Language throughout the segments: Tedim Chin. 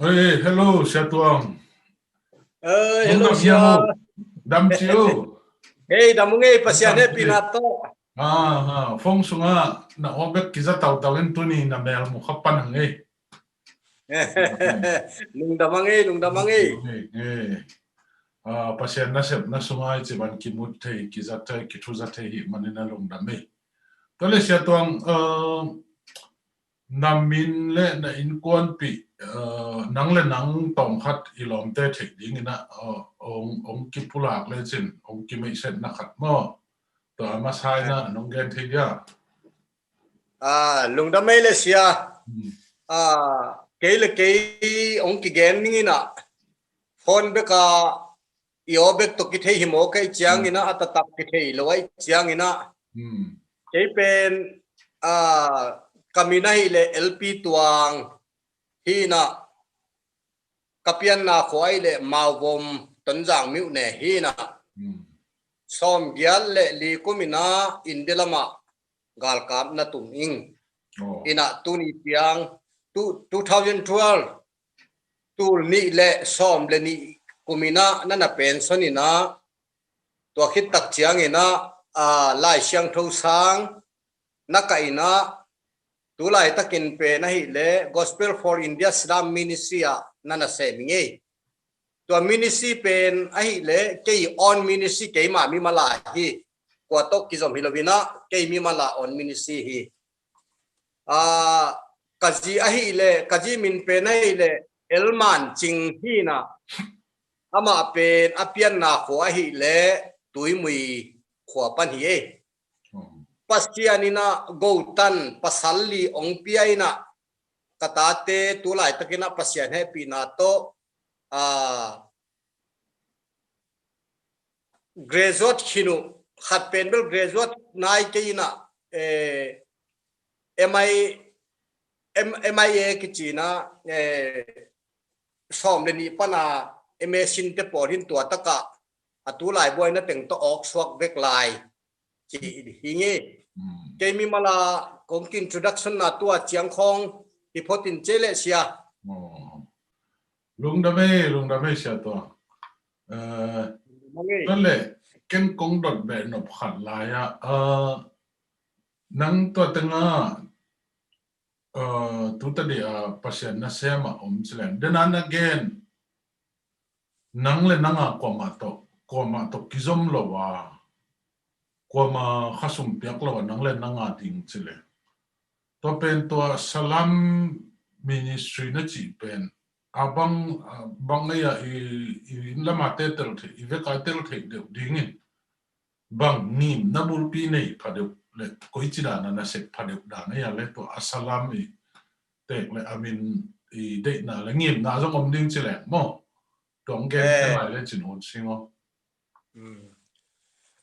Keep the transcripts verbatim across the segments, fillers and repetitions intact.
Oi, hello, Sia Tuang. Oi, hello, Sia. Dam ci uh. Hei, dam ung ei, Pasian hehpihna tawh. Ah, ah, phone sungah na aw bek kiza tautau in tuni na mel mu kha pan hang ei. Lungdam hang ei, lungdam hang ei. Ei, ei. Ah, Pasian nasepna sungah i ci ban kimut thei, kiza thei, kithuza thei hi manin a lungdam ei. Tua le Sia Tuang, ah, na min le na innkuanpih, ah, nang le nang tawmkhat i lawmte theih dingin ah, ah, ong, ong kipulak lecin, ong kimeihsetna khat maw? Tua a masa in ah nong gen thei dia? Ah, lungdam ei le Sia. Hmm. Ah, kei le kei ong kigen ning in ah, phone bek a i aw bek tawh kithei hi mawk ei ciangin ah, a taktak kithei lo ei ciangin ah. Hmm. Kei pen, ah, ka min ahih leh L P Tuang hi in ah, ka pianna khua ahih leh Mauvom, Tonzang myone hi in ah. Hmm. Sawmgiat le li kum in ah India lamah galkapna tung ing. Oh. In ah tuni ciang, tu, two thousand twelve, tul nih le sawm le nih kum in ah na na pension in ah, tua khit tak ciangin ah, ah, Lai Siangtho sang na kah in ah, tu laitakin pen ahih leh Gospel for India Slum Ministry ah na na sem ing ei. Tua ministry pen ahih leh kei own ministry, keima mimal a hi. Kua tawh kizom hi lo in ah, kei mimal a own ministry hi. Ah, ka zi ahih leh, ka zi min pen ahih leh L Man Cing hi in ah, amah pen a pianna khua ahih leh Tuimui khua pan hi ei. Hmm. Pasian in ah gotan pasal li ong pia in ah, ka tate tu laitakin ah Pasian hehpihna tawh, ah, graduate khin uh, khat pen bel graduate nai kei in ah, eh, M I, M-, M I A kici in ah, eh, sawm le nih pan a M A sin te pawl hi in, tua tak ah a tu lai buaina teng tawh awk suak vek lai ci hi ing ei. Hmm. Kei mimal a kong ki-introduction na tua ciang khawng hi phot in ci le Sia. Oh. Lungdam ei, lungdam ei Sia Tuang. Eh, lungdam ei. Tua le, ken kong dot beh nop khat lai ah, eh, nang tua teng ah, eh, tu ta dih ah Pasian nasem ah om ci leng. Then again, nang le nang a kuamah tawh, kuamah tawh kizom lo a, kuamah khasum piak lo a, nang le nang a ding ci leng. Tua pen tua slum ministry na cih pen, a bang, a bang ei a i, i inn lam a te tel theih, i vek a tel theih deuh dingin, bang ngimna bulpi nei phadeuh le, koici dan a na sep phadeuh dan ei a le, tua a slum i tek le a min i deihna le ngimna zong om ding ci leng maw? Tua ong gen, eh, lai le cin ut sing aw. Hmm.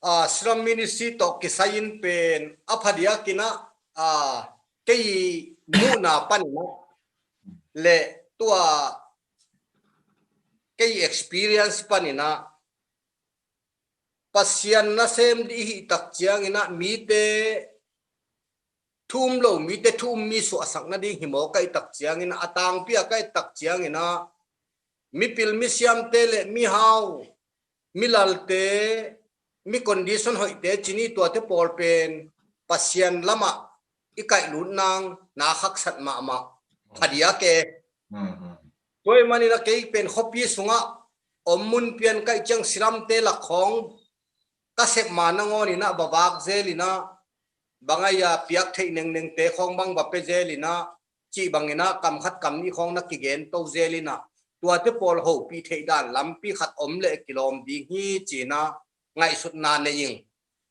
Ah, slum ministry tawh kisai in pen a phadiak in ah, ah, kei muhna pan in ah le tua kei experience pan in ah, Pasian nasem dih i hih tak ciangin ah mite thu um lo, mite thu um mi suahsak nading hi mawk ahih tak ciangin ah, a tangpi a ka hih tak ciangin ah, mipil misiamte le mihau, milalte, mi condition hoihte ci ni, tuate pawl pen Pasian lamah i kaihlut nang na khaksat mahmah phadiak e. Hmm, hmm. Tua ahih manin ah kei pen khuapi sungah om mun pian ka hih ciang slumte lak khawng ka sep ma nangawn in ah va vak zel in ah, bang a ia piak theih nengnengte khawng bang va pia zel in ah, cih bangin ah kam khat kam nih khawng na kigen to zel in ah, tuate pawl hopih theih dan lampi khat om leh kilawm ding hi ci-in ah ngaihsutna nei ing.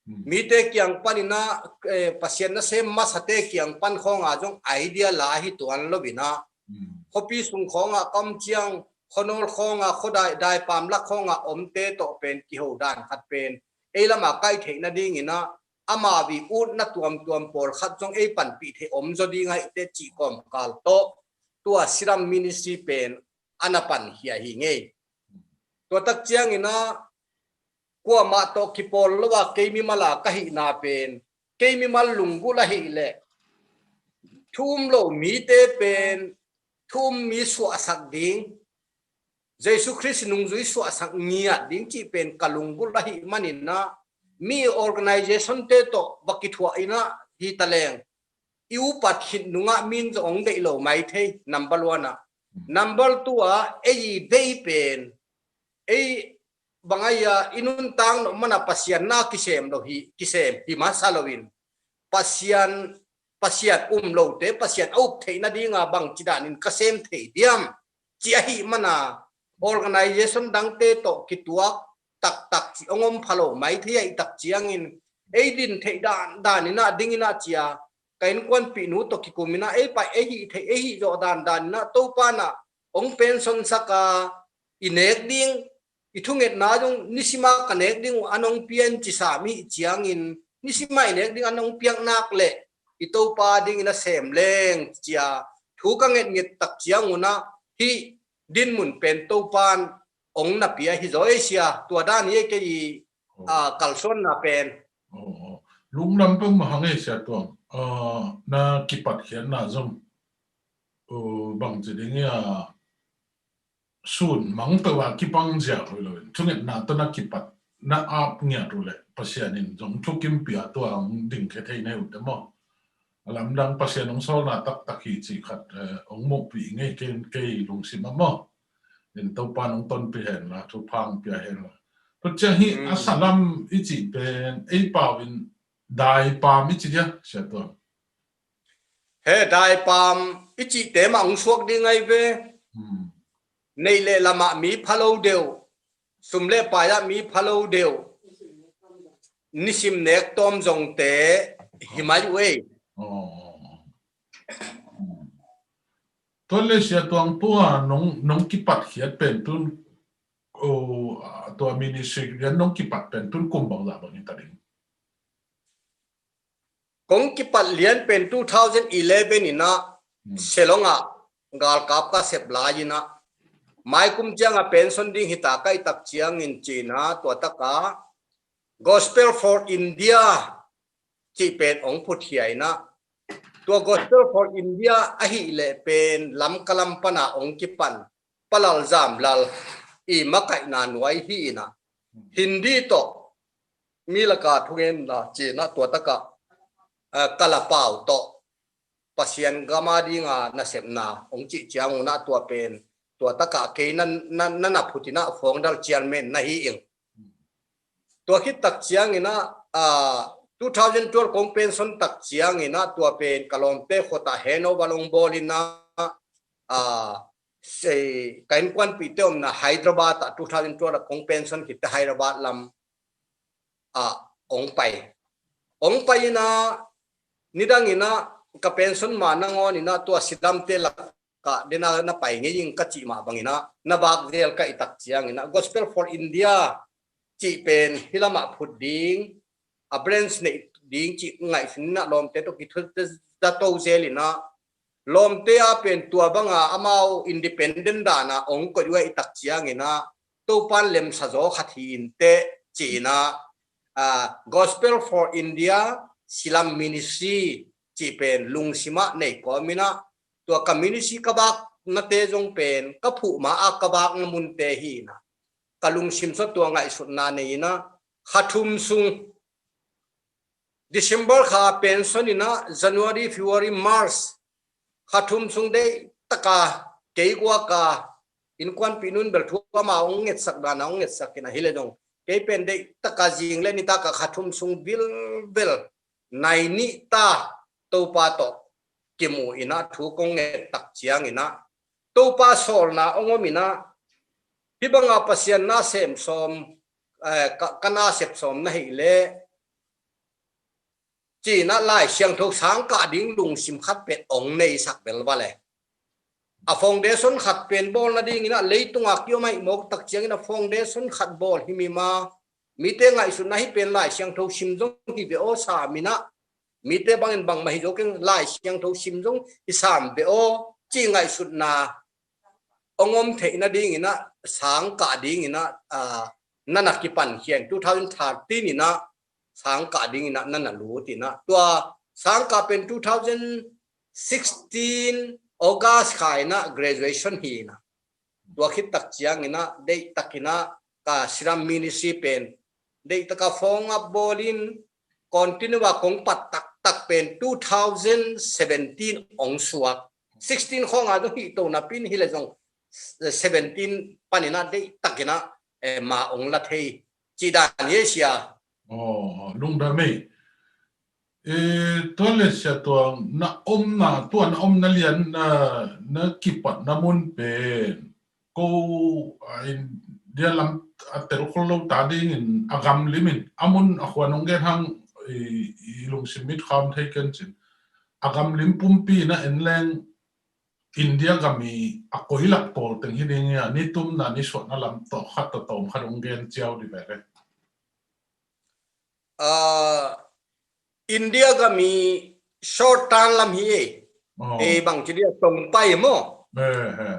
Hmm. Mite kiang panin ah, eh, Pasian nasem masate kiang pan khawngah zong idea la hi tuan lo in ah, hmm, khuapi sung khawngah ka om ciang, khuanawl khawngah, khuadai, daipam lak khawngah omte tawh pen kiho dan khat pen ei lamah kaih theih nadingin ah, amau i utna tuamtuam pawlkhat zong ei panpih theih om zaw ding ahih teh cih kawmkal tawh tua slum ministry pen a na pankhia hi ing ei. Tua tak ciangin ah kuamah tawh kipawl lo a kei mimal a ka hihna pen, kei mimal lunggulh ahih leh thu um lo mite pen thu um mi suahsak ding, Jesu Khrist nungzui suahsak ngiat ding cih pen ka lunggulh ahih manin ah, mi organization te tawh va kithuah in ah hi taleng, i upat khit nungah min zong hong deih lo mai thei, number one ah. Number two ah, ei i bei pen, ei bang ai-a i nuntak nawh mana Pasian na kisem lo hi, kisem hi masa loin, Pasian, Pasian um lote Pasian a up theih nadinga bangci danin ka sem thei diam, ci ahih mana organization dangte tawh kituak taktak ci hong om pha lo mai thei ahih tak ciangin, ei din theih dan, dan in ah ding in ah cia, ka innkuanpih nu tawh kikum in ah ei pai, ei hih theih, ei hih zawh dan, dan in ah Topa na hong pension sak a, i nek ding, i thungetna zong nisima ka nek ding uh an hong pian ci sam i hih ciangin, nisima i nek ding an hong piak nak leh i Topa dingin a sem leng cia thu ka ngetnget tak ciang un ah, hih dinmun pen Topan hong na pia hi zaw ei sia, tua dan hi ei kei i, a, kalsuanna pen. Aw, aw. Lungdam peuhmah hang ei Sia Tuang. A, na kipatkhiatna zong, aw, bangci ding ia, sun mang peuh a kipang zia hoih loin, thungetna tawh na kipat, na ap ngiat uh leh Pasian in zong thukim pia tua hong dingkhia thei na hi uh te maw? A lamdang Pasian hong sawlna taktak hi cih khat, eh, hong mukpih ngei kei, kei lungsim ah maw? In Topa nong tonpih hen la, thupha hong pia hen la. Tua ciang hih a salam i cih pen ei pau in daipam i ci dia, Sia Tuang? He, daipam i cihte mah hong suak ding ai ve. Neih le lamah mi pha lo deuh, sum le pai-ah mi pha lo deuh, nisim nek tawm zongte hi mai uh ei. Aw. Tua le Sia Tuang, tua nong, nong kipatkhiat pen tun, aw, tua ministry lian nong kipat pen tun kum bangzah bang hi ta ding? Kong kipat lian pen two thousand eleven in ah, Shillong ah galkap ka sep lai in ah, mai kum ciang ah pension ding hi ta ka hih tak ciangin ci-in ah, tua tak ah Gospel for India cih pen hong phutkhia in ah, tua Gospel for India ahih leh pen Lamka lam pan ah hong kipan, Pa Lal Zam Lal i makaihna nuai hi in ah, Hindi tawh mi lak ah thugenna ci-in ah, tua tak ah, eh, Kalapau tawh Pasian gam a ding a nasepna hong cih ciang un ah, tua pen tua tak ah kei na, na, na, na phut in ah founder chairman na hi ing. Tua khit tak ciangin ah, ah, two thousand twelve kong pension tak ciangin ah, tua pen ka lawmte khuat ah handover hong bawl in ah, ah, sei, ka innkuanpihte omna Hyderabad ah, two thousand twelve ah kong pension khit teh Hyderabad lam ah hong pai. Hong pai in ah, nidang in ah ka pension ma nangawn in ah tua silamte lak ah den a na pai ngei ing ka cih mah bangin ah, na vak zel ka hih tak ciangin ah, Gospel for India cih pen hih lam ah phut ding, a branch neih ding cih ngaihsun in ah, lawmte tawh kithuah zato zel in ah, lawmte a pen tua bang a amau independent dan a hong koih uh ahih tak ciangin ah, Topan lemsa zaw khat hi in teh ci-in ah, ah, Gospel for India Silam Ministry cih pen lungsim ah nei kawm in ah, tua ka ministry ka vaknate zong pen ka phuh ma a ka vakna munte hi in ah, ka lungsim sung tua ngaihsutna nei in ah, kha thum sung, December kha pension in ah, January, February, March, kha thum sung deih tak a kei guak a, innkuanpih nu'n bel thu amau hong ngetsak dan a hong ngetsak in ah, hi leh zong kei pen deih tak a zing le nitak a kha thum sung vilvel, nai nih ta Topa tawh kimu in ah, thu kong nget tak ciangin ah, Topa sawlna hong om in ah, hih bang a Pasian na sem sawm, eh, ka, ka na sep sawm na hih leh ci-in ah, Lai Siangtho sang kah ding lungsim khat pen hong neisak bel va le. A foundation khat pen bawl nading in ah, leitung a ki-om ahih mawk tak ciangin ah, foundation khat bawl hi mi ma, mite ngaihsutna hih pen Lai Siangtho sim zong hi ve aw, sam in ah, mite bangin bangmah hi zo keng, Lai Siangtho sim zong hi sam ve aw, cih ngaihsutna hong om theih nading in ah, sang kah ding in ah, ah, na na kipan khia in, two thousand thirteen in ah sang kah ding in ah na na lut in ah, tua sang kah pen two thousand sixteen August kha in ah graduation hi in ah, tua khit tak ciangin ah deihtakin ah ka Silam Ministry pen deihtak a phone a bawlin, continue a kong pat taktak pen two thousand seventeen ong suak. Sixteen khawng a zong hih to napi in, hi le zong seventeen panin ah deihtakin ah, eh, ma ong la thei cih dan hi ei sia. Aw, lungdam ei. Eh, tua le Sia Tuang, na omna, tua na omna lian, na, na kipatna mun pen ko, a, India lam a tel khol lo ta dingin a gam limin, a mun a khua nong gen hang, i, i lungsim mit kham thei ken cin. A gam lim pumpi na en leng India gam i a koi lak pawl teng hi ding a, ni tumna ni suahna lam tawh khat tawh tawm khat ong gen ciau di veve. Ah, India gam i short tan lam hi ei. Aw. Ei bang ci dia, tong pai maw? Eh, eh.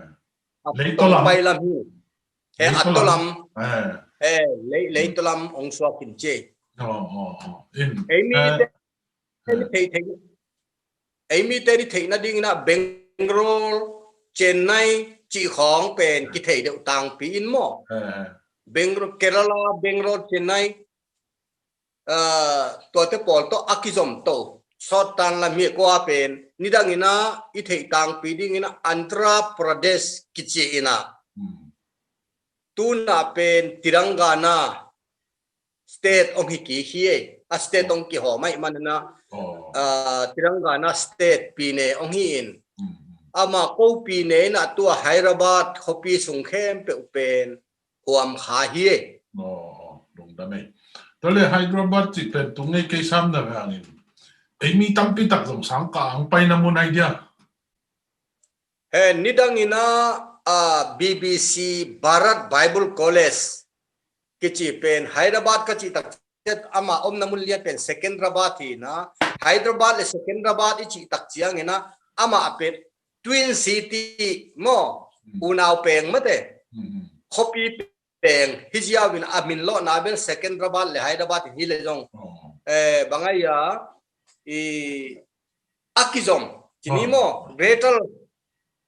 A leitaw lam. Tong pai lam hi. Eh, leitaw a to lam. Lam. Eh. Eh, lei, leitaw lam ong suak in ci ei. Aw, aw, aw. In, ei mi eh, te, eh, thei, thei. Ei mite ni theihna dingin ah Bangalore, Chennai cih khawng pen kithei deuh tangpi in maw? Eh. Bangalore, Kerala, Bangalore, Chennai, ah, tuate pawl tawh a kizom to. Short tan lam hi kua pen nidangin ah i theih tangpi dingin ah Andhra Pradesh kici in ah. Hmm. Tuna pen Telangana state ong hi kik hi ei. A state ong kihawm ahih manin ah, aw, ah, Telangana state pine ong hi in. Mm, mm. Ama ko pine in ah tua Hyderabad khuapi sung khempeuh pen huam kha hi ei. Aw, aw, lungdam ei. Tua le Hyderabad cih pen tung ei kei sam na vangin. Ei mi tampi tak zong sang ka ang paina mun ai dia. He, nidangin ah, ah, B B C Bharat Bible College kici pen Hyderabad ka cih tak ciang ama omna mun lian pen Secunderabad hi in ah, Hyderabad le Secunderabad i cih tak ciangin ah, amah pen Twin City maw, hmm, unau peng mate. Hmm, hmm. Khuapi peng hi ziau in a min lawhna bel Secunderabad le Hyderabad hi le zong. Oh. Eh, bang ai a, i a kizom, ci ni maw, Greater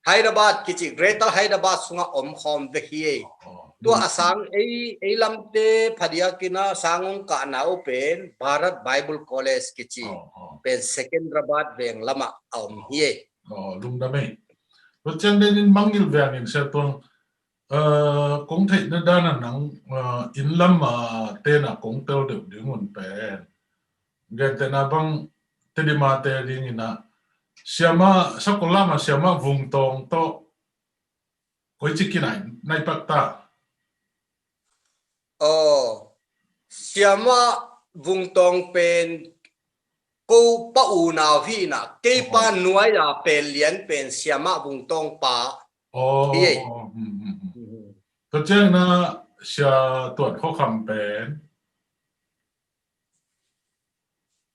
Hyderabad kici, Greater Hyderabad sungah om khawm vek hi ei. Tua a sang ei, ei lamte phadiakin a sang ong kahna uh pen Bharat Bible College kici pen Secunderabad veng lamah a om hi ei. Aw, lungdam ei. Tua ciang den in mangngilh veng in Sia Tuang, eh, kong theihna dan a nang, eh, inn lam a tena kong tel deuh ding un pen. Gentehna bang Tedimate dingin ah siamah, Sakollam ah siamah Vung Tawng tawh koici kinai, nai pak ta? Aw, siamah Vung Tawng pen ko pa unau hi in ah, kei pa nuai a pen lian pen siamah Vung Tawng pa hi ei. Aw, hmm, hmm, hmm. Tua ciang in ah Sia Tuan Khua Kham pen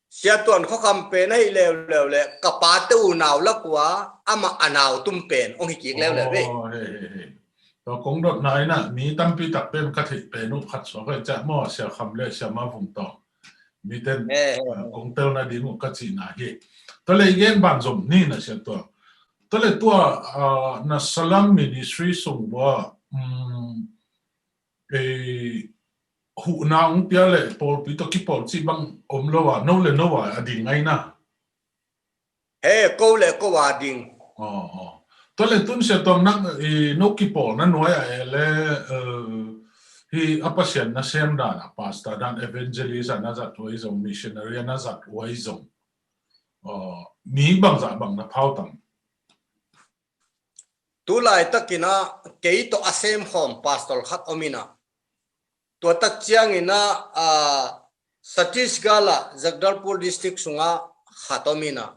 Sia Tuan Khua Kham pen ahi leuleu le ka pate unau lak ua amah a nau tum pen ong hi kik leuleu ve. Aw, he, he, he. Tua kong dotna in ah mi tampi tak pen ka theih pen uh khat suak hi ciah maw, Sia Kham le Siamah Vung Tawng. Mi ten, eh, eh, ah, kong telna ding uh ka cihna hi. Tua le i gen ban zom ni na Sia Tuang. Tua le tua, ah, na Salam Ministry sung ua, um, ei, huhna ong pia le pawlpi tawh kipawl cih bang om lo a, no le no a, a ding ngai na? He, ko le ko a ding. Aw, aw. Tua le tun Sia Tuang nang, i, no kipawlna nuai a e le, eh, hi a Pasian nasem dan a, pastor dan, evangelist a na zat uh ahi zong, missionary a na zat uh ahi zong, aw, mi bangzah bang na phau tam? Tu laitakin ah kei tawh a semkhawm pastor khat om in ah, tua tak ciangin ah, ah, Chhattisgarh ah Jagdalpur district sungah khat om in ah,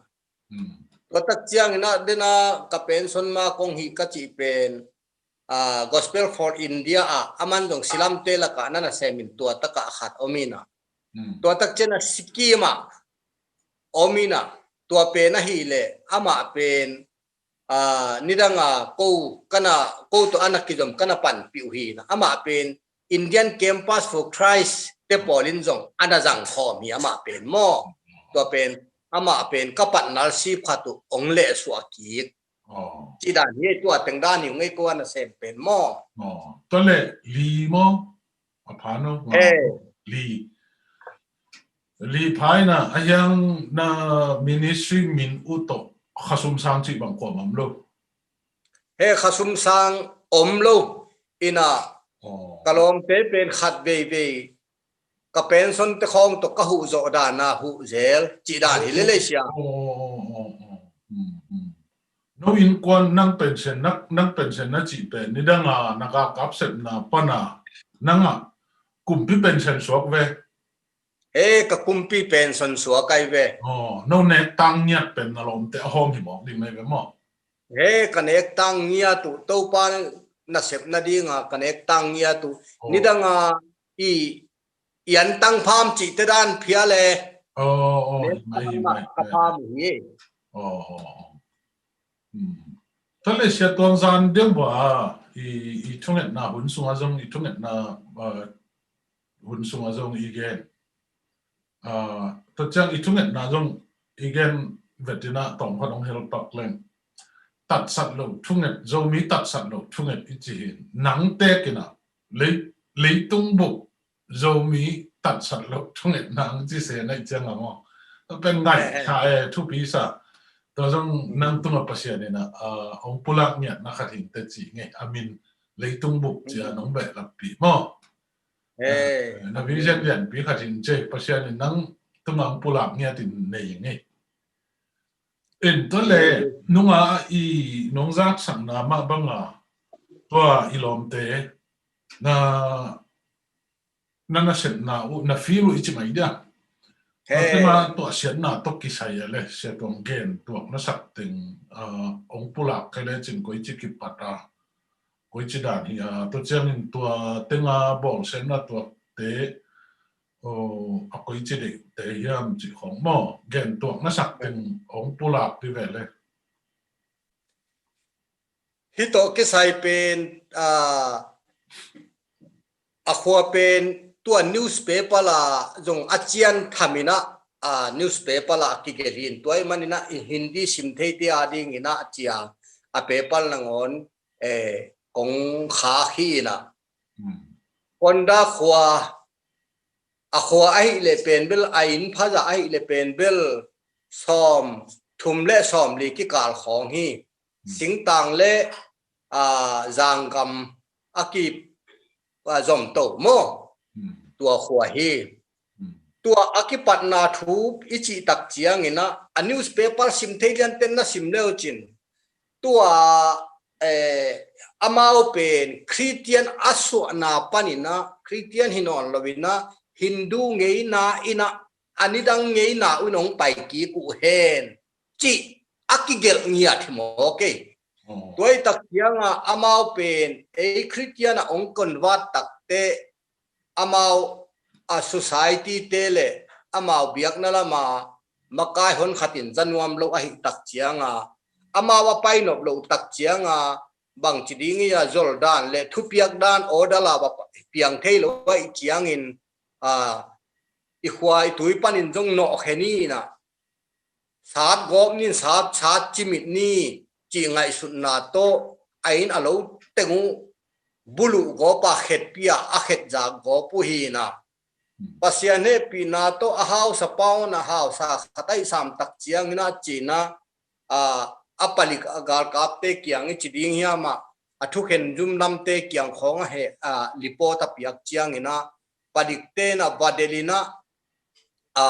hmm, tua tak ciangin ah den ah ka pension ma kong hih ka cih pen, ah, Gospel for India ah, aman zong Silamte lakah na nasem in tua takah khat om in ah, hmm, tua tak ciang ah Sikkim ah om in ah, tua pen ahih leh amah pen, ah, nidang a ko, ka na, ko tawh a na kizom ka na panpih uh hi in ah, amah pen Indian Campus for Christ te pawl in zong a na zang khawm hi, amah pen maw. Tua pen, amah pen ka patnal sip khat uh ong lehsuah kik. Aw. Cih dan hi, tua teng dan hi ung ei, ko a nasem pen maw. Aw. Tua leh li maw? A pha no. He. Li. Li pha in a, a hiang na ministry min uh tawh Khasum Sang cih bang kuamah om lo. He, Khasum Sang om lo. Ina, aw, ka lawmte pen khat veivei ka pension te khawng tawh ka huh zawh dan a huh zel, cih dan hi lel ei sia. Aw, aw, aw, aw. Hmm, hmm. No innkuan nang pension, nang, nang pension na cih pen nidang a na galkap sepna pan a nang a kumpi pension suak ve. He, ka kumpi pension suak ai ve. Aw, no nek tang ngiat pen na lawmte a hawm hi mawk ding mai ve maw? He, ka nek tang ngiat uh, Topa nasep nading a ka nek tang ngiat uh. Aw. Nidang a i, i an tang pham cihte dan phial e. Aw, aw, nek hi mai, hi mai, ka pham hi. Aw, aw, aw. Hmm. Tua leh Sia Tuang, zan deuh bua i, i thungetna hun sungah zong, i thungetna, ah, hun sungah zong i gen. Ah, tua ciang i thungetna zong i gen vet in a, tawm khat hong hel pak leng. Tatsat loh thunget, Zomi tatsat loh thunget i ci hi. Nang teek in a, lei, leitung bup Zomi tatsat loh thunget nang ci se na i ciang a maw. Tua pen ngaih kha e, thupi sa. Tua zong nang tungah Pasian in a, ah, hong pulak ngiatna khat hi ing te ci ngei. A min leitung bup ci a nong behlappi maw. Eh, na vision lianpi khat hi ing ci, Pasian in nang tungah hong pulak ngiat in nei ngei. In tua leh nunga i nong zaksakna mah banga tua i lawmte na, na nasepna uh, na feel uh i ci mai dia. He. Tua teng a tua siatna tawh kisai a le, Sia Tuang gen tuak na sak teng, ah, hong pulak kei le cin koi ci kipat a, koi ci dan hi a, tua ciangin tua teng a bawlsiatna tuakte, oh, a koi ci deihte hiam cih khawng maw, gen tuak na sak teng hong pulak dih ve le. Hih tawh kisai pen, ah, a khua pen tua newspaper la zong a cian tham in a, ah, newspaper la a kigelh hi in, tua ahih manin a Hindi sim theite a dingin a cia a paper nangawn, eh, kong khak hi in a. Hmm. Konda khua, a khua ahih leh pen bel, a inn phazah ahih leh pen bel sawm thum le sawm li kikal khawng hi. Hmm. Singtang le, ah, Zanggam a ki, ah, zomto maw. Hmm. Tua khua hi. Hmm. Tua a kipatna thu i cih tak ciangin a, a newspaper sim thei lianten na sim le uh cin. Tua, eh, amau pen Khristian a suahna panin a, Khristian hi nawn loin a, Hindu ngeina in a, a nidang ngeina uh in hong pai kik uh hen cih a kigelh ngiat hi mawk ei. Oh. Tua ahih tak ciang a, amau pen ei Khristian a hong convert tak teh, amau a society te le amau biakna lam a makai hon khat in za nuam lo ahih tak ciang a, amau a pai nop loh tak ciang a, bangci ding hi a, zol dan le thupiak dan order la va piang thei lo ahih ciangin, a, i khua i tui panin zong nawhkhen hi in a, sat gawp ni, sat, sat cimit ni cih ngaihsutna tawh a inn a lo teng uh buluh gawp a khetpih a, a khetzak gawp uh hi in a. Pasian hehpihna tawh a hausa pa un a hausa khat ahih sam tak ciangin a ci in a, a, a palik a galkapte kiang i ci ding hiam a, a thukhen zumnamte kiang khawng a he, a, report a piak ciangin a, palikte in a va delh in a, a,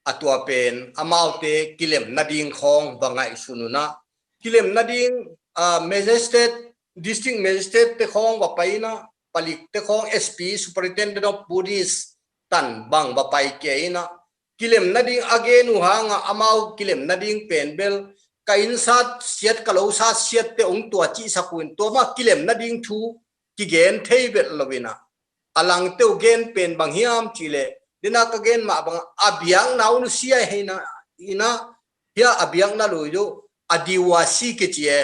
a tua pen amaute kilem nading khawng va ngaihsun un a. Kilem nading, a, magistrate, district magistrate te khawng va pai in a, palikte khawng, S P, Superintendent of Police tan bang va pai kei in a. Kilem nading a gen uh hang a, amau kilem nading pen bel, ka inn sat siat, ka lo sat siat te hong tua cihsak uh in, tua mah kilem nading thu kigen thei vet lo in a. A langte uh gen pen bang hiam cih leh, den a ka gen mah bang a, a biakna uh nusia hi in a, in a, hia a biakna lui uh, a diwasi kici e.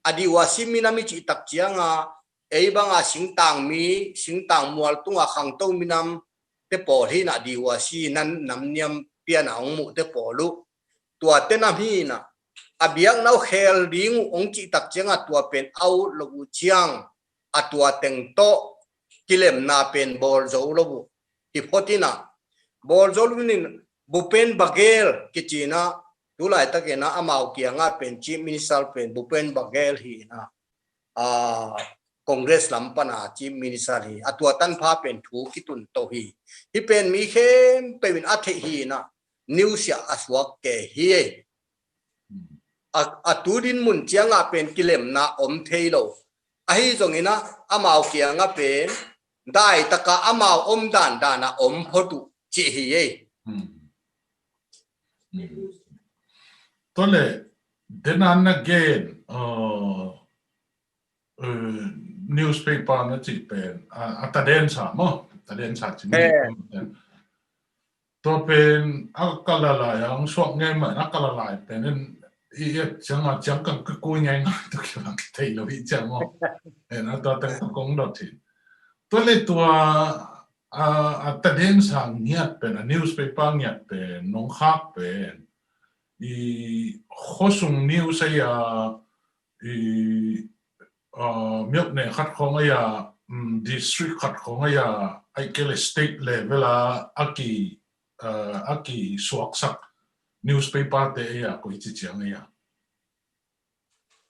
A diwasi minam i cih tak ciang a, ei bang a singtang mi, singtang mual tung a khangto minam te pawl hi in a, diwasi nan nam niam pian a hong muh te pawl uh. Tua te nam hi in a, a biakna uh khel ding uh hong cih tak ciangah tua pen a ut lo uh ciang a tua teng tawh kilemna pen bawl zo lo uh hi phot inah, bawl zo lo in Bhupen Baghel kici inah, tu laitakinah amau kiangah pen Chief Minister pen Bhupen Baghel hi inah, aa, Congress lam pana Chief Minister hi a, tua tanpha pen thu kitun to hi. Hi pen mi khempeuh in a theih hi inah, news ah a suak kei hi. A, a tu din mun ciangah pen kilemna om thei lo. Ahi zong inah amau kiangah pen daitaka amau om dandan a om phot uh cih hi ei. Tua le, denan na gen, uh, uh, newspaper na cih pen, a, a tadensa maw, tadensa cih maw. Tua pen a kalalai ang suak ngei mah, a kalalai pen in i et ciang a ciang kang ka kui ngei ngai tu ki bang thei lo hi ciang maw. En a tua teng kong dot hi. Tua le tua a, a tadensa ngiat pen, a newspaper ngiat pen, nong khak pen i khosung news a ya, i, uh, miok ne khat khong a ya, um, district khat khong a ya, ai kele state level a, a ki, uh, a ki suaksak newspaper te a ya, koi ci ciang a ya.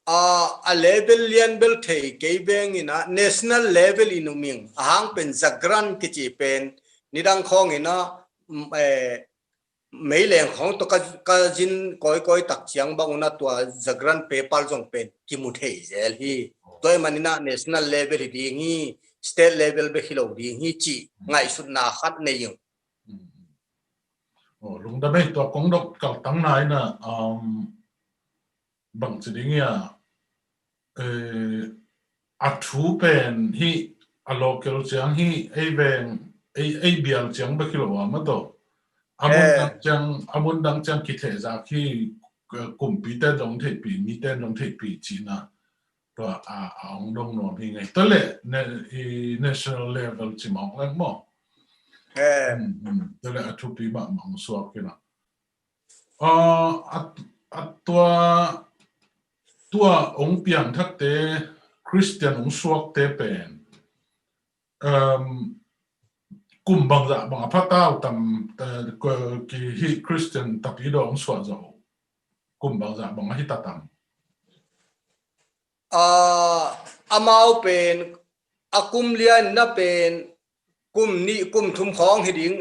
A, a level lian bel thei kei veng inah, national level in um ing, a hang pen Jagran kici pen, nidang khong inah, mm, eh, meileng khong tawh ka, ka zin kawikawi tak ciang bang unah tua Jagran paper zong pen kimu thei zel hi. Tua hi man inah national level hi ding hi, state level bek hi lo ding hi cih ngaihsutna khat nei ing. Oh, lungdam ei, tua kong dot kaltang na inah, um, bang ci ding ia, eh, a thu pen hi a local ciang hi, ei veng, ei, ei bial ciang bek hi lo a maw tawh. A mun dang ciang, a mun dang ciang kithehzak hi, eh, kumpi ten zong theihpih, mi ten zong theihpih cihna. Tua a, a hong dong nuam hi ngei. Tua le, ne, i national level ci mawk leng maw. Hmm, hmm. Tua le a thupi mahmah hong suak hi na. Ah, a, a tua, tua hong piangthakte, Christian hong suakte pen, um, kum bangzah bang a phatau tam, eh, ko-, ki hi Christian tapi dawh hong suah zo. Kum bangzah bang a hi ta tam. Ah, amau pen a kum lian na pen kum nih kum thum khawng hi ding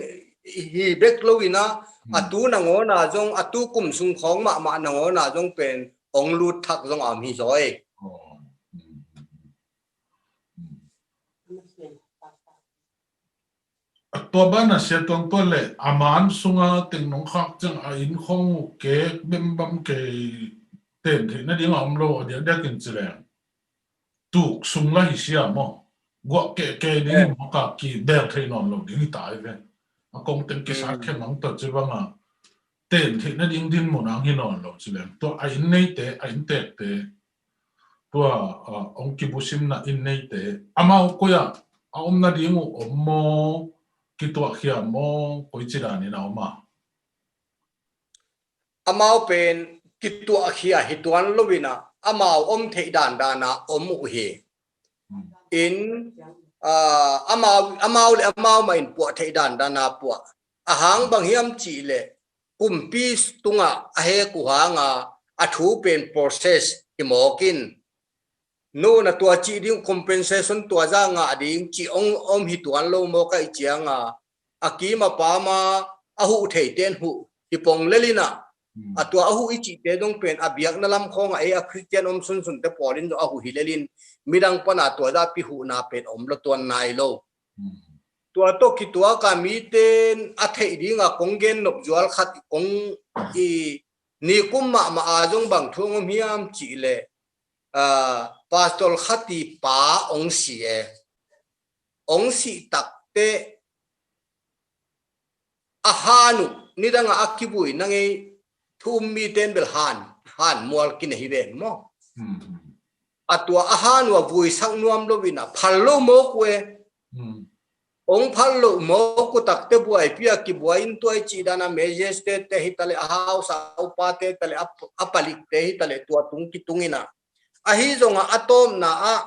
hi bek lo inah, a tu nangawna zong, a tu kum sung khawng mahmah nangawna zong pen hong lut thak zong a om hi zaw ei. Oh. A tua bana sia tuang tua le a man sunga teng nong khak ciang a inn khawng uh kek bembam kei ten theih nading a om lo a diakdiak in ci leng. Tuk sung la hi sia maw. Guah keh kei ding hi maw ka ki bel thei nawn lo ding hi ta hi ve. A kong teng kisat khe mang ta ci banga ten theih nading din mun ang hi nawn lo ci leng. Tua a inn neite, a inn tekte. Tua, ah, hong kibusimna inn neite. Amau koi ah, a om nading uh om maw, kituahkhia maw, koi ci danin a om a. Amau pen kituahkhia hi tuan lo inah, amau om theih dandan a om uh hi. In, ah, amau, amau le amau mah in puah theih dandan a puah. A hang bang hiam cih leh, kumpi tungah a hek uh hanga, a thu pen process hi mawk in. Nu na tua cih ding compensation tua za ngah ding cih ong om hi tuan lo mawk a i cianga, a kim a pama a huh theite in huh hi pong lel inah. A tua a huh i cihte dong pen a biakna lam khawngah ei a Christian om sunsunte pawlin zong a huh hi lelin, midang pana tua za pi huhna pen om lo tuan nai lo. Tua tawh kituaka mite in a theih dinga kong gen nop zual khat kong i nikum mahmah a zong bang thu ong om hiam cih leh, ah, pastor khat i pa ong si e. Ong sih takte a han uh nidanga a kivui na ngei thu um mite in bel han, han mual kinei hi ven maw. A tua a han uh a vuisak nuam lo inah phal lo mawk uh e. hong phal loh mawk uh takte buaipi a kibuai in tua i cih dan a magistrate te hi taleh, a hausa upate taleh, a, a palikte hi taleh, tua tung kitung in a. Ahi zongin a tawpna ah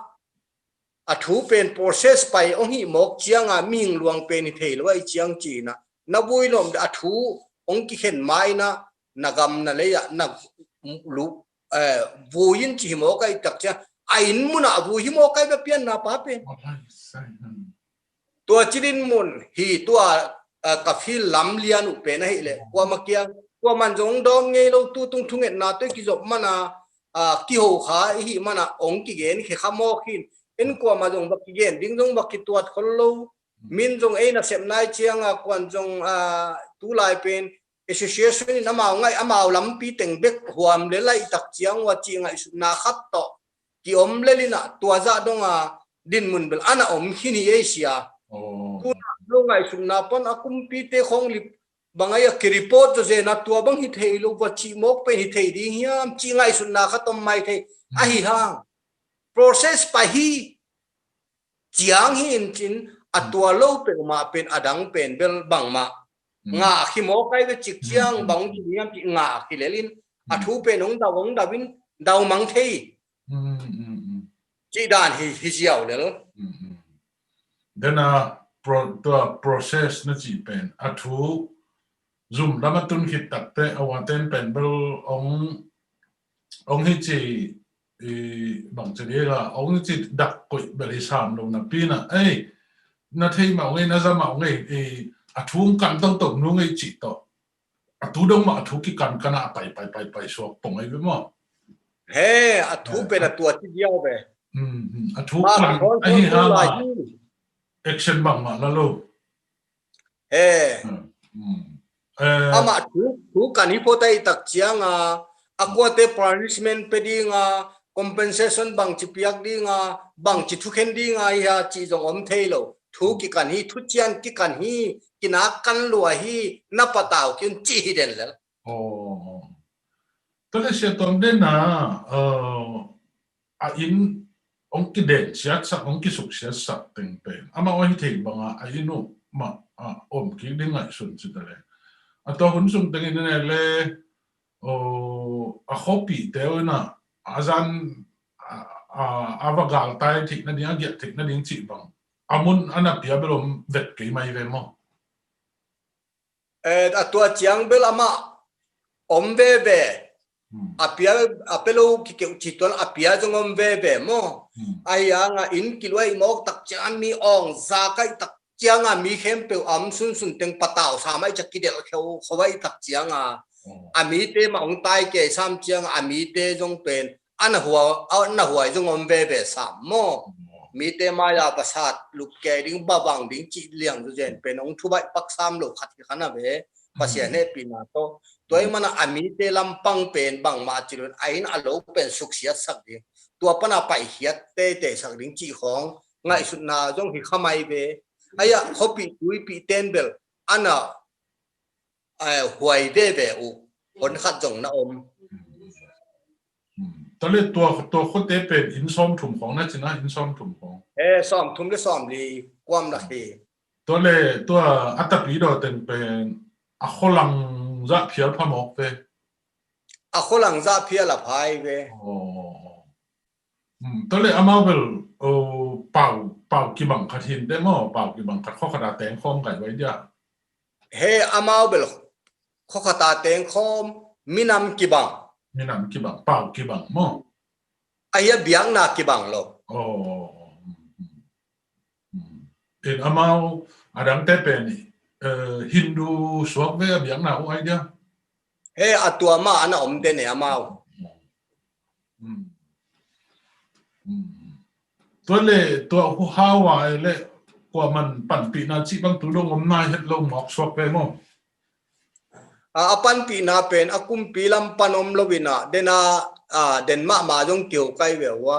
a thu pen process pai hong hih mawk ciangin mihing luang pen hi thei lo ahih ciang ci-in a, na vui lawm deuh a thu hong kikhen ma-in a, na gam na lei ah na lu, eh, vui in ci hi mawk ahih tak ciang, a inn mun ah vui hi mawk ahih bek pianna pa pen. Tua ci dinmun hi tua, ah, ka feel lam lian uh pen ahih leh, kuamah kiang, kuaman zong dawng ngei lo, tu tung thungetna tawh i kizop man a, ah, kiho kha i hih man a, hong kigen khia kha mawk hi in, en kuamah zong va kigen ding zong va kituat khol lo, min zong ei nasepna ahih ciangin, kuan zong, ah, tu lai pen association in amau ngaih, amau lampi teng bek huam lel ahih tak ciang uh a cih ngaihsutna khat tawh ki om lel in a, tua zah dong a dinmun bel a na om khin hi ei sia. Oh. Tu na lo ngaihsutna pan a kumpite khawng lip bang ai a ki report zawzen a, tua bang hi thei lo, va cih mawk pen hi thei ding hiam cih ngaihsutna khat om mai thei. Hmm. Ahi hang process pai hi ciang hi in cin, a tua lo peuhmah pen a dang pen bel bangmah ngah hi mawk ai ve cik ciang, bang ci hiam cih ngah hi lel in, a thu pen hong dau, hong dau in dau mang thei. Cih dan hi, hi ziau lel. Dena pro, tua process na cih pen a thu zum lam a tun khit takte a waten pen bel hong, hong hi ci, i, bang ci ding a, hong hi ci dak koih bel hi sam lo napi in a, ei, na thei mah ngei, na za mah ngei, i, a thu hong kan toto nu ngei cih tawh. A tu dong mah a thu kikan kan a pai, pai, pai, pai suak pong ai ve maw. He, a thu pen a tua ci diau ve. A thu kan ahi hang a action bangmah la lo. He. Amah thu, thu kan hi phot ahih tak ciang a, a kuate punishment pe ding a, compensation bang ci piak ding a, bang ci thukhen ding a hi a cih zong om thei lo. Thu kikan hi, thucian kikan hi, kinak kan lua hi, na patau kei un cih hi den lel. Aw. Tua leh Sia Tuam, dena, a inn hong kiden siatsak, hong kisuk siatsak teng pen amau ahi thei banga a inn uh mah a om kik ding ngaihsun ci ta leh, a tua hun sung tengin ne leh, aw, a khuapihte uh in a, a zan, a, a, a va galtai theih nading, a giah theih nading cih bang a mun a na pia bel om vet kei mai ve maw? Eh, a tua ciang bel amah om veve. A pia, a pia lo kikeuh ci tuan a pia zong om veve maw? Ahi hang a inn kiluai mawk tak ciang a mi awng zak ahih tak ciang a mi khempeuh a om sunsun teng patau sam ahih ciang kidelh kheu kho ahih tak ciang a, a mite mah hong tai kei sam ciang a, a mite zong pen a na hua, a na huai zong om veve sam maw? Mite mai-a va sat lup kei ding, va vang ding cih liang zawzen pen hong thubaih pak sam lo khat hi kha na ve. Pasian hehpihna tawh. Tua ahih manin a mite lampang pen bangmah ci lo in a inn a lo pen suksiatsak ding, tua pana paikhiat teiteisak ding cih khawng ngaihsutna zong hi kha mai ve. Ahi a khuapih tuipih ten bel a na, eh, huai veve uh hon khat zong na om. Tua leh tua, tua khuate pen inn sawmthum khawng na ci na, inn sawmthum khawng. Eh, sawmthum leh sawmli kuam na hi. Tua leh tua a tapidaw teng pen a khualang zah phial pha mawk ve. A khualang zah phial a phai ve. Aw. Tua leh amau bel, aw, pau, pau kibang khat hi in teh maw, pau kibang khat, khua khat a teng khawm kai vai dia. He, amau bel khua khat a teng khawm, minam kibang. Minam kibang, pau kibang maw? Ahi a biakna kibang lo. Aw. In amau a dangte pen, eh, Hindu suak ve a biakna uh ai dia. He, a tua mah a na om den e amau. Tua leh tua hu hau a leh kuaman panpihna cih bang tu dong om nai het lo mawk suak ve maw? A, a panpihna pen a kumpi lam pan om lo in a, den a, a, den mahmah zong kiho kai ve ua.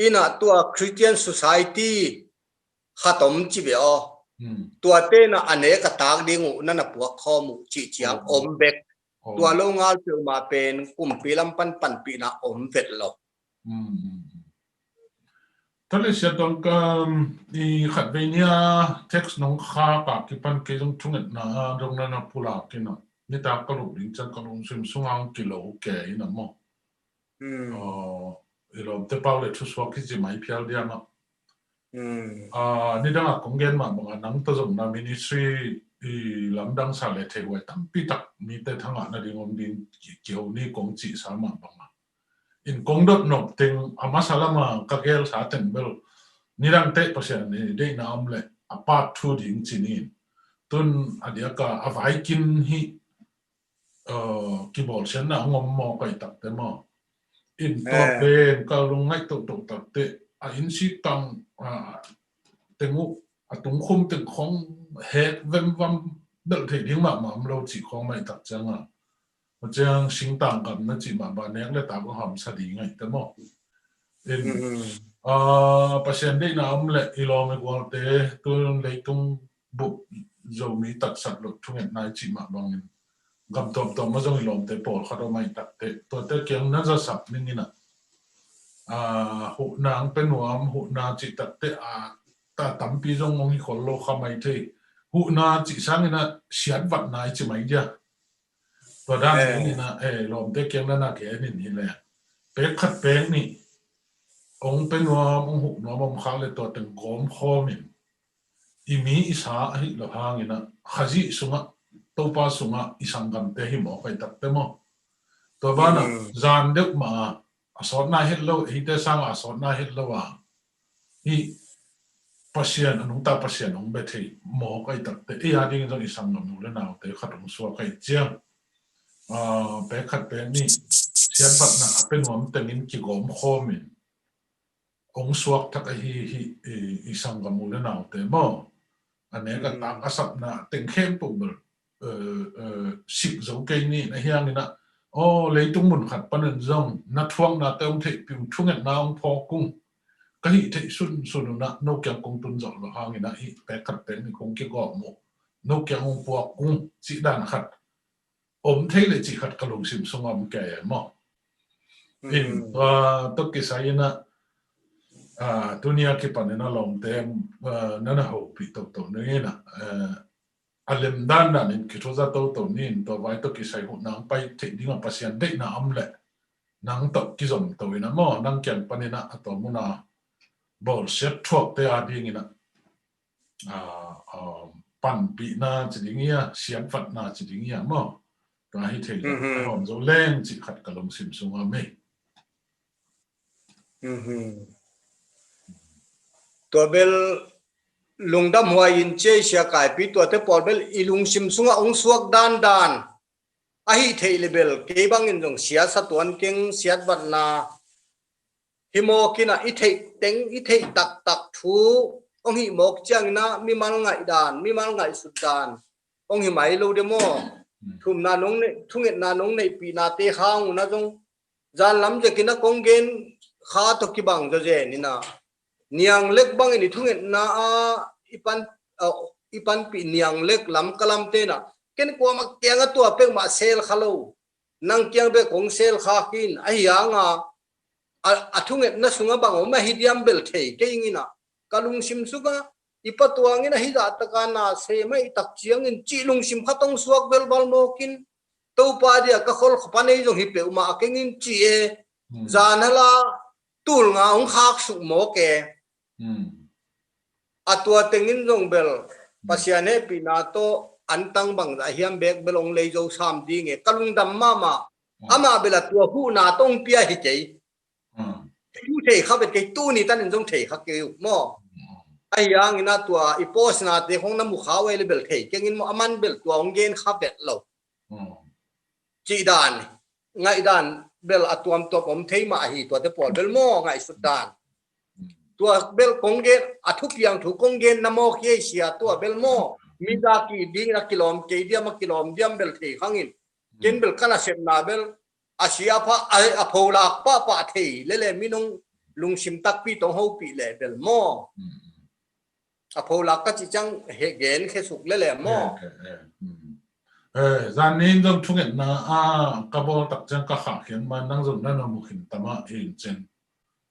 In a tua Christian Society khat om ci ve aw. Tuate in a a nek a tak ding uh na na puak khawm uh cih ciang om bek. Tua lo ngal peuhmah pen kumpi lam pan panpihna om vet lo. Tale sia tuang ka i khatvei nia text nong khak a kipan kei zong thungetna a dong na na pulak in a, nitak ka luh ding ciang ka lungsim sungah kilo ke in a maw. I lawmte pau le thusuak kici mai phial diam a. Nidang a kong gen mah bangah nang tawh zong na ministry i lamdang sa le thei huai tampi tak mite thangah na ding om ding kio ni kong cihsa mah bangah in kong dot nop teng a masa lama ka gelsa teng bel nidang teh Pasian i deihna om le a pat thu ding ci ni. Tun a diaka a vaikin hi kibawlsiatna a ngom maw kai takte maw. In tua pen ka lungngaih tohtoh takte a insi kang teng uh a tungkhum teng khong hek vemvam belh thei ding mahmah om lo cih khong maih tak cianga. Ciang singtang kam na cih mah ba nek le tak a hamsa ding ngaihte maw. In Pasian deihna om le i lawm i gualte tun leitung bup Zomi tatsat lo thungetna i cih mah bangin gam tuamtuam a zong i lawmte pawlkhat om aih takte tuate kiang na zasak ning in a huhna ang pe nuam huhna cih takte a ta tampi zong ngong hi khol lo kha mai thei. Huhna cih sangin a siatvatna i ci mai dia. Tua dan ning in a lawmte kiang na na ke nin hi le pek khat pek nih ong pe nuam ong huh nuam om khak le tua teng gawm khawm in i mi i sa ahi lo hangin a Khazih sungah Topa sungah i sanggamte hi maw kai takte maw. Tua banah zan deuh mah a sawtna het lo eite sanga a sawtna het lo a hi Pasian a nungta Pasian hong bia thei mawk aih takte ei a dingin zong i sanggam nu le naute khat hong suak aih ciang pek khat pek nih siatvatna a pe nuam tengin kigawm khawmin hong suak thak ahi hi i sanggam nu le naute maw. A nek a tak a sapna teng khempeuh bel sik zo kei ni na hiangin a aw leitung mun khat panin zong na thuaknate hong theihpih ung thungetna hong phawk ung ka hih theih sunsun unah no kiang kong tun zawh lo hangin a hih pek khat pek nih kong kigawm uh no kiang hong puak ung cih dan khat om thei le cih khat ka lungsim sungah om kei maw. In tua tawh kisai in a tunia kipanin a lawmte na na hopih toto ning in a a lem dandan in kithuza toto nin tua vai tawh kisai huhna ang pai theih dingah Pasian deihna om le nang tawh kizom to in a maw nang kiang panin a a tua muna bawlsiat thuakte a dingin a panpihna ci ding ia siatvatna ci ding ia maw. Tua hi thei le a hawm zo leng cih khat ka lungsim sungah mei. Tua bel lungdam huai in cia i sia kaipi tuate pawl bel i lungsim sungah ong suak dandan ahi theih le bel kei bangin zong sia sa tuan keng siatvatna hi mawk in a i theih teng i theih taktak thu ong hih mawk ciangin a mimal ngaih dan mimal ngaihsut dan ong hi mai lo de maw. Thumna nong neih thungetna nong neihpihnate hang un a zong zan lam zekin a kong gen kha tawh kibang zawzen in a niang lek bangin i thungetna a i pan i panpih niang lek lam ka lamte in a ken kuamah kiang a tua pek mah sel kha lo. Nang kiang bek kong sel kha khin ahi hanga a thungetna sungah bang om ahi diam bel thei kei ing in a ka lungsim sungah i patuangin ahi zahtaka na sem aih tak ciangin cih lungsim khat ong suak velval mawkin Topa dia ka khol khuapan ei zong hi peuhmah a kengin cih e. Zan hala tulnga hong khak suk mawk e. A tua tengin zong bel Pasian hehpihna tawh antang bangzah hiam bek bel ong lei zo sam ding e ka lungdam mahmah. Amah bel a tua huhna tawh ong pia hi kei. Hi tu thei kha vet kei tuni tanin zong thei kha kei uh maw. Ahi hangin a tua i pawsnate khong na mu kha uh ei le bel thei kengin maw a man bel tua hong gen kha vet lo. Cih dan ngaihdan bel a tuamtuam om thei mah ahi tuate pawl bel maw ngaihsut dan. Tua bel kong gen a thupiang thu kong gen na mawk hi ei sia tua bel maw. Mi za ki dingin a kilawm kei diam a kilawm diam bel thei khangin ken bel ka nasepna bel a sia pha a pholak pahpah thei lele minung lungsim takpi tong hopih le bel maw. A pholak ka cih ciang he gen khesuk lele maw. Zan nin zong thungetna a ka bawl tak ciang ka khah khian ma nang zong na na mu khin tama in cin.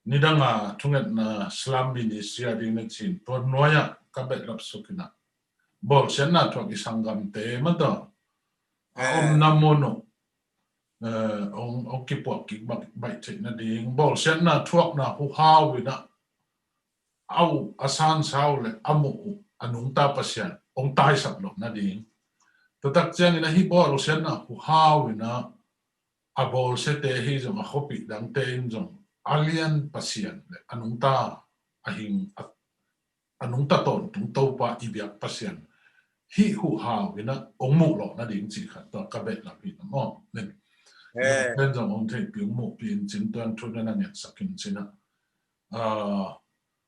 nidanga thungetna slum ministry a ding na cin tua nuai-ah ka behlap suk inah bawlsiatna thuak i sanggamte mataw a omna mun uh, ong, ong kipuak kik baih theih nading bawlsiatna thuakna huhau inah au a sansa uh le a muh uh a nungta Pasian ong taisak loh nading. Tuatak ciangin ahi bawlsiatna huhau inah a bawlsiate hi zong a khuapih dangte in zong a lian Pasian le a nungta a hing a, a nungta tawntung Topa i biak Pasian hih huhau inah ong muh loh nading cih khat tua ka behlap hi na maw. Nen pen zong ong theihpih ong muhpih in cin tuan thu na na ngetsak in cinah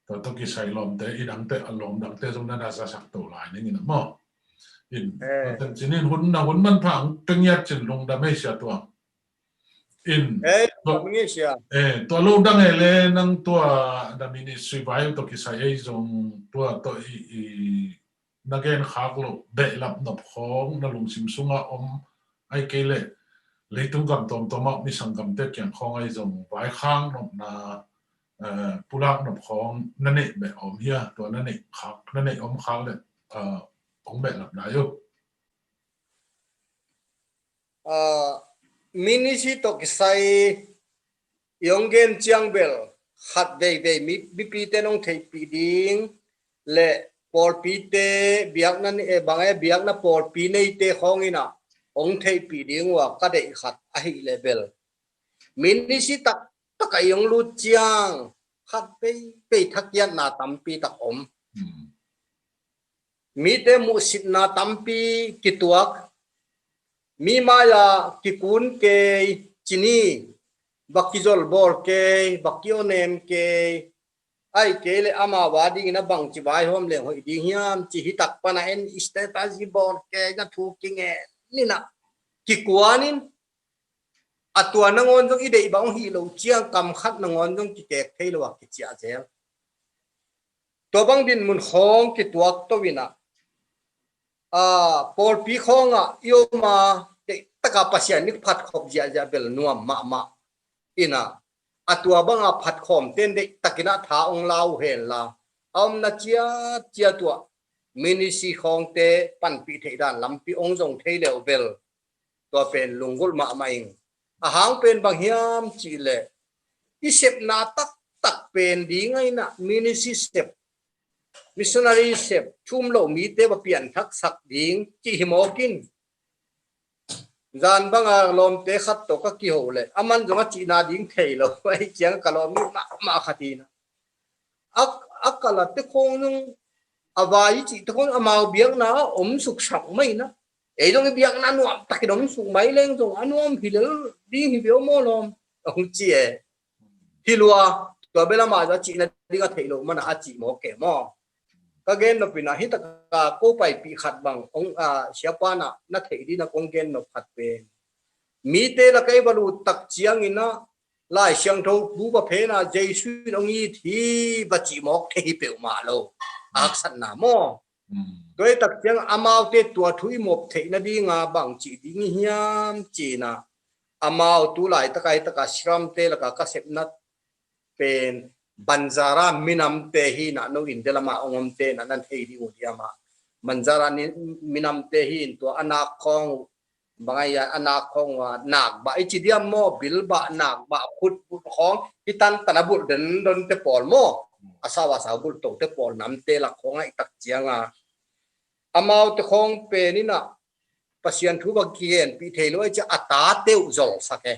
tua tawh kisai lawmte i dangte a lawm dangte zong na na zasak to lai ning inah maw. In tua teng cinin hun na hun manpha ang tengiat cin lungdam ei sia tua. In tua lo dang ei le nang tua na ministry vai tawh kisai ei zong tua tawh i na gen khak loh behlap nop khawng na lungsim sunga om ai kei le leitung gam tawmtawmah mi sanggamte kiang khawng ai zong vaikhak nopna pulak nop khawng na neih beh om hia tua na neih khak na neih om khak le ong behlap lai uh. Ministry tawh kisai i ong gen ciang bel khat veivei mipite nong theihpih ding le pawlpite biakna bang e biakna pawlpi neite khawng inah ong theihpih ding uh a ka deih khat ahih le bel ministry taktak a i ong lut ciang khat veivei thakiatna tampi tak om. Mite muhsitna tampi kituak, mi mai-a kikun kei, cini va kizolbawl kei, va kionem kei, ai kei le amau a dingin a bangci vaihawm leng hoih ding hiam ci hitak pana en status i bawl kei na thu kingen inah kikuanin a tua nangawn zong i deih bang hong hih loh ciang kam khat nangawn zong kikek thei lo a kiciah zel. Tua bang dinmun khawng kituak to inah pawlpi khawngah i om a deihtaka Pasian nik phatkhop ziahziah bel nuam mahmah inah a tua banga phatkhawmte in deihtakinah tha ong lau henla a omna ciatciat uh ah ministry khawngte panpih theih dan lampi ong zong thei leuh bel tua pen lunggulh mahmah ing. A hang pen bang hiam cihleh i sepna taktak pen ding a inah ministry sep, missionary sep, thum lo mite va pianthaksak ding cih hi mawk in. Zan banga lawmte khat tawh ka kiho leh a man zong a cihna ding thei lo ahi ciang ka lawm ih mahmah khat hi na. A, a kala te khawng zong a vai i cih te khawng amau biakna a om suksak mai na. Ei zong i biakna nuamtakin om suk mai leng zong a nuam hi lel ding hi veu maw lawm a hong ci e. Hi lua tua bel amah zong a cihna ding a theih loh mana a cih maw ke maw. Ka gen nopina hi taka ko paipih khat bang ong a siapa na na theih dina kong gen nop khat pen mite laka i va lut tak ciangina Lai Siangtho bu va phena Jesu in ong it hi va cih mawk thei hi peuhmah lo. A haksatna maw. Tua i tak ciang amaute tua thu i mop theih nadinga bang cih ding i hiam cina amau tu laitaka hi taka siramte laka ka sepna pen Banzara minamte hi na no in delama ong omte na nan thei ding uh diama Banzara minamte hi in tua a nak khawng uh bang a nak khawng uh a nak bah i ci diam maw bil bah nak bah khut bulh khawng hi tantan a bulh dendon te pawl maw a sau a sau bulh to te pawl namte lak khawng a i tak cianga amaute khawng pen ina Pasian thu va kigenpih thei lo a i ci a tate uh zolsak e.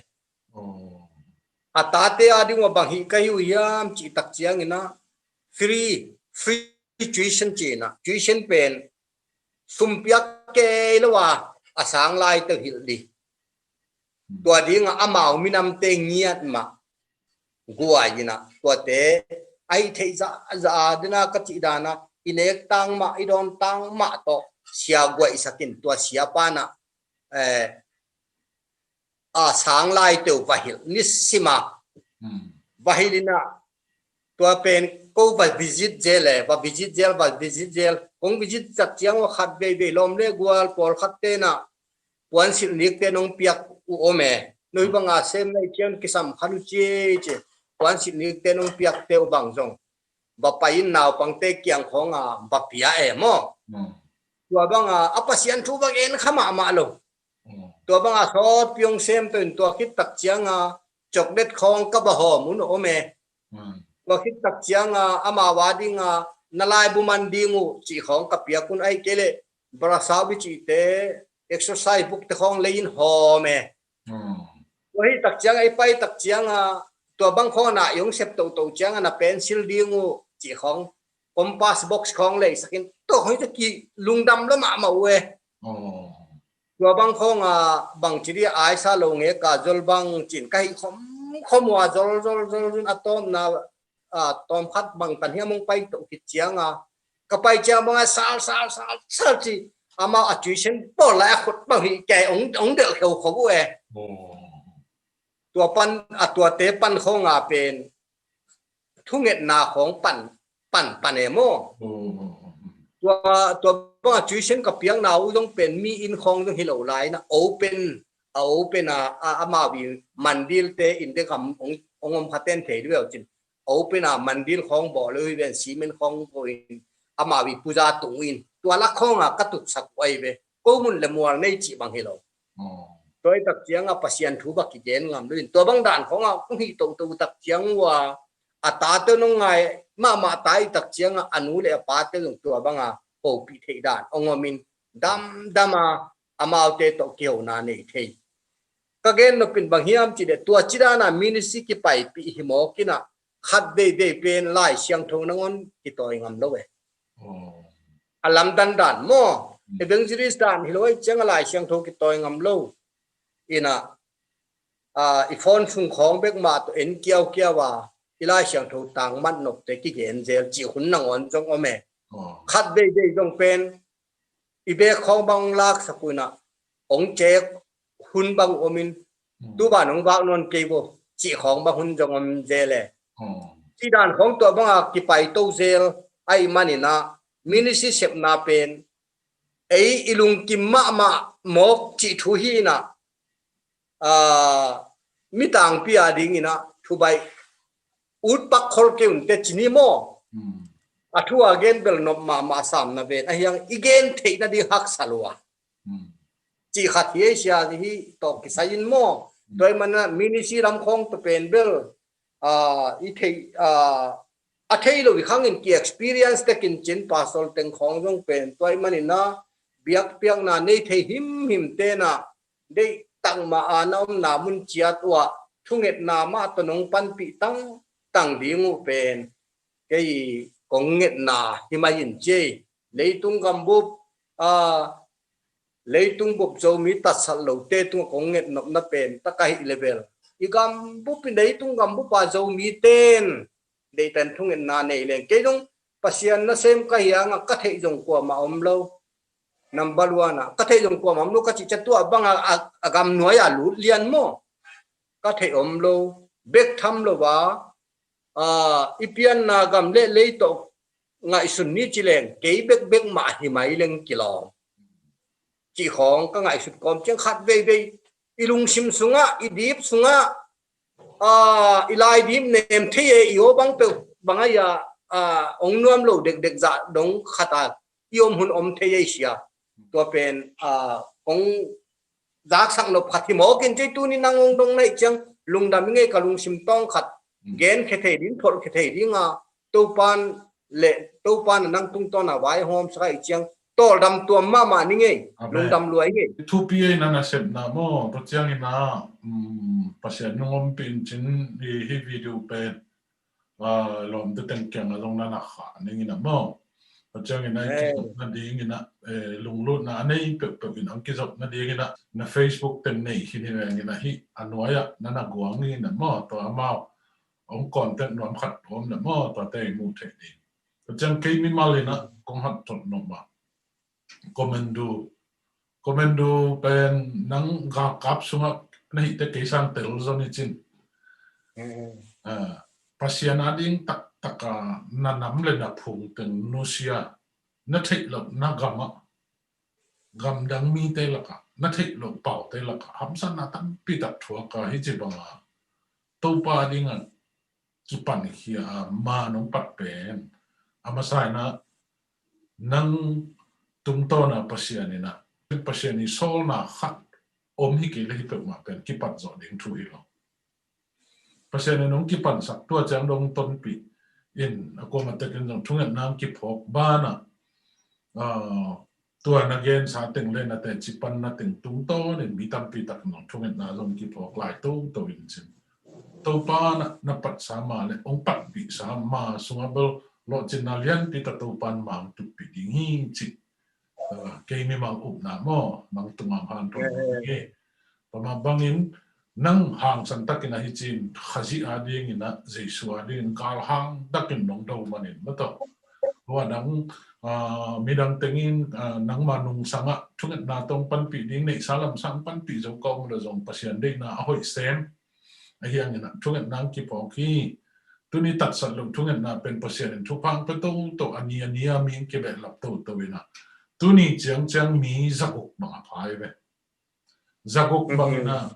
A tate a ding uh a bang hih ka hi uh hiam cih tak ciangina free free tuition cina tuition pen sumpiak kei lo a a sang lai te hilh dih. Tua dinga amau minamte ngiat mah guai ina tuate a hih theih zahzah a dina ka cih dana i nek tang mah i dawn tang mah tawh sia guaihsakin tua sia pana eh, a sang lai teu va hilh nisima va hilh ina tua pen ko va visit zel e va visit zel va visit zel kong visit zat ciang va khat veivei lawm le gual pawl khat tena puan silh nik te nong piak uh om e. Noi banga sem nai ciang kisam khan uh ci ci puansilh nikte nong piakte uh bang zong va pai in naupangte kiang khawng a va pia e maw. Tua bang a, a Pasian thu va gen kha mahmah lo. Tua bang a sawt piong sem to in tua khit tak ciang a chocolate khawng ka va hawm un om e. Tua khit tak ciang a amau a ding a na laibu man ding uh cih khawng ka piak un, ahi kei leh barasau i cihte, exercise book te khawng lei in hawm e. Tua hi tak ciang a i pai tak ciang a tua bang khawng a na i hong sep toto ciang a na pencil ding uh cih khawng, compass box khawng lei sakin tua khawng hi ta ki lungdam lo mahmah uh e. Tua bang khawng a bang ci di a aisa lo nge ka zol bang cin ka hi khom khom uh a zol zol zol zol a tawmna a tawm khat bang tan hiam hong pai to khit ciang a ka pai ciang bang a sal sal sal sal ci amau a tuition pawl lai a khut bang hi kei ong ong delh kheu khop uh e. Tua pan a tuate pan khawng a pen thungetna khawng pan pan pan e maw. Tua tua bang a tuition ka piakna uh zong pen mi inn khawng zong hi lo lai na open a open a amau i mandil te in te kam ong om kha ten thei duh cin open a mandil khawng bawh lo hi ven cement khawng ko in amau i puja tung in tua lak khawng a ka tutsak uh ahi ve. Ko mun le mual nei cih bang hi lo. Tua i tak ciang a Pasian thu bak kigen ngam lo in tua bang dan khawng a kong hi toto tak ciang uh a a tate nong ngai mahmah ta i tak ciang a a nu le a pate zong tua bang a hopih theih dan ong om in damdam a amaute tawh kihona nei thei. Ka gen nopin bang hiam cih leh tua ci dan a ministry kipaipih hi mawk in a khat veivei pen Lai Siangtho nangawn kitawi ngam lo e. A lamdan dan maw evangelist dan hi lo ahi ciang a Lai Siangtho kitawi ngam lo. In a i phone sung khawng bek mah tawh en kiaukiau a i Lai Siangtho tangmat nopte kigen zel cih hun nangawn zong om e. Khat veivei zong pen i bek khawng bang laksak uh in a ong cek hun bang om in tu ban ong vak nawn kei vo cih khawng bang hun zong om zel e. Ci dan khawng tua bang a kipai to zel ahi man in a ministry sepna pen ei i lungkim mahmah mawk cih thu hi in a mi tangpi a ding in a thubai utpak khol kei un te ci ni maw. A thu a gen bel nop mahmah sam na ven a hiang i gen theih nading haksa lua cih khat hi ei sia hi tawh kisai in maw. Tua i man a ministry lam khawng tawh pen bel i thei a thei lo i khang in ki experience tekin cin pastor teng khawng zong pen tua i man in a biakpiakna nei thei himhim te na deih tangmah a na omna mun ciat uh ah thungetna mah tawh nong panpih tangtang ding uh pen kei kong ngetna hi mah in ci ei. Leitung gambup a leitung bup Zomi tatsat lote tungah kong nget nopna pen tak ahih leh bel i gambup i leitung gambup a Zomi ten deihtan thungetna nei leng kei zong Pasian nasem ka hi hangah ka theih zong kuamah om lo. Number one ah ka theih zong kuamah om lo ka cih ciang tua bang a, a, a gam nuai a lut lian maw? Ka theih om lo. Bek tham lo a, a, i pianna gam le lei tawh ngaihsun ni ci leng kei bekbek mah hi mai leng kilawm. Cih khawng ka ngaihsut kawm ciang khat veivei i lungsim sungah i dip sungah a, i lai dip nem thei e i aw bang peuh bang a ia a, ong nuam lo dekdek zah dong khat a i om hun om thei ei sia. Tua pen a, kong zaksak nop khat hi mawk in cei tuni nang ong dong naih ciang lungdam i ngei ka lungsim tawng khat gen khe thei ding tholh khe thei ding a Topan le Topan a nang tungtawn a vai hawm sak a i ciang tawldam tuam mahmah ni ngei. Lungdam luai ngei. Thupi ei na nasepna maw tua ciangin a Pasian nung ompih in cin hi video pen lawmte teng kiangah zong na na khah ning in a maw? Tua ciangin a i kizopna dingin a lunglutna a nei peuhpeuh in a kizopna dingin a na Facebook teng nei khin hi vengin a hih a nuai ah na na guang in a maw? Tua amau ong contact nuam khat om na maw? Tuate i muh theih ding. Tua ciang kei mimal in a kong hat thot nop a Commando Commando pen nang galkap sungah na hihte kei sang tel zon i cin. Pasian a ding taktak a na nam le na phung teng nusia na theih loh na gamah gamdang mite lakah na theih loh paute lakah hamsatna tampi tak thuak a hi ci banga Topa a dingah kipan khia a, ma nong pat pen a masa in ah nang tungtawn a Pasian in ah, Pasian i sawlna khat om hi kei le hi peuhmah pen kipat zawh ding thu hi lo. Pasian in hong kipansak, tua ciang dong tonpih in a kuamah tekin zong thungetna hong kiphawk banah, ah, tua na gensa teng le na teci panna teng tungtawn in mi tampi takin zong thungetna zong kiphawk lai toto in cin. Topa na, na patsa ma le hong patpihsa ma sungah bel lawhcinna lianpi ta Topa in ma hong tuppih ding hi cih, ah, kei mimal upna maw, nang tungah hong hanthawn ding hi. Tua mah bangin nang hangsan takin ahi cin Khazih a dingin ah, Jesu a dingin galhang takin nong do manin maw taw. Tua nang, ah, midang tengin, ah, nangma nungsangah thungetna tawh panpih ding, neihsa lamsang panpih zo ka om lo zong Pasian deihna a hoih sem. Ahi hangin ah thungetna hong kiphawk hi. Tuni tatsat lo thungetna pen Pasian in thupha hong pia toto, a ni a ni a mi hong kibehlap toto in ah, tuni ciangciang mi zaguk bang a pha hi ve. Zaguk bangin ah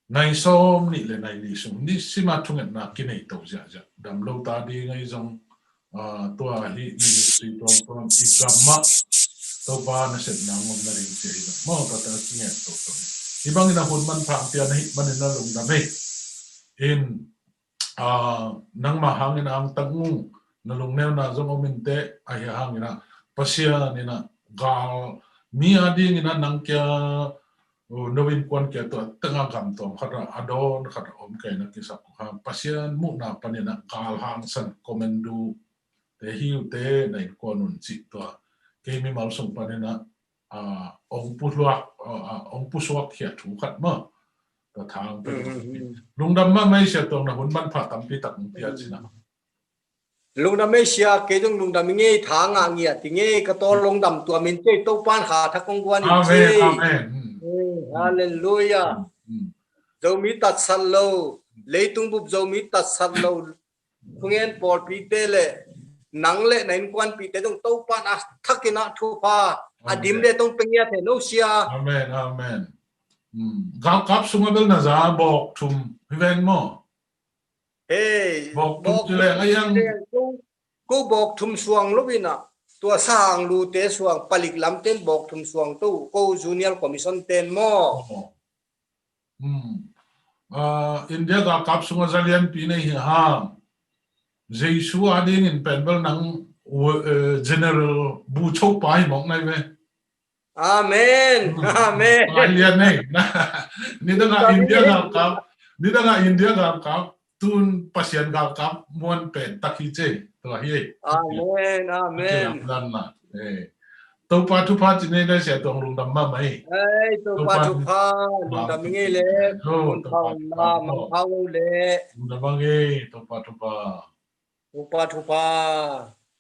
nai sawm nih le nai li sung nisima thungetna kinei to ziahziah. Dam lo ta ding ahi zong, ah, tua hi ministry tuamtuam i gam ah Topa nasepna ngomna ding ci ahi zong maw, tua ta kingen toto hi. Hi bangin a hun manpha hong pia na hih manin na lungdam hi. In, ah, nangma hangin a angtang ung, na lungneuna zong om inteh, ahi hangin ah Pasian in ah gal mi a dingin ah nang kia, uh, no innkuan kia tua tengah gam tuam khat ah a dawn khat ah om kei na kisak uh hang, Pasian muhna panin ah galhangsan commando te hi uh teh na innkuan un cih tua kei mimal sung panin ah, ah, ong pusuak, ah, ah, ong pusuak khia thu khat maw. Tua thang pe. Lungdam mahmah ei Sia Tuang, na hun manpha tampi tak hong pia cin ah. Lungdam ei Sia, kei zong lungdam i ngei, tha ngah ngiat i ngei, ka taw lungdam tuam in cei, Topa in kha thak kong guan in cei. Amen, amen. Halleluia. Zomi tatsat lo, leitung bup Zomi tatsat lo, thungen pawlpite le nang le na innkuanpihte zong Topa in a thakin ah thupha a dim le tong pia ngiat hen o Sia. Amen, amen. Galkap sungah bel na za bawk thum hi veng maw? Hei, bawk thum ci leng a iang. Ko bawk thum suang lo in ah, tua sahang lute suang, palik lamten bawk thum suang to, ko junior commission ten maw? India galkap sungah za lianpi nei hi hang. Jesu a dingin pen bel nang general bu chopa hi mawk nai ve. Amen. Amen. Nidangah India galkap, nidangah India galkap, tun Pasian galkap muan pen tak hi cei. Tua hi. Amen, amen. Topa thupha ci nei dai Sia Tuang, lungdam mahmah ei. Ei, Topa thupha, lungdam ngei le. Topa thupha, lungdam ngei, Topa thupha. Topa thupha.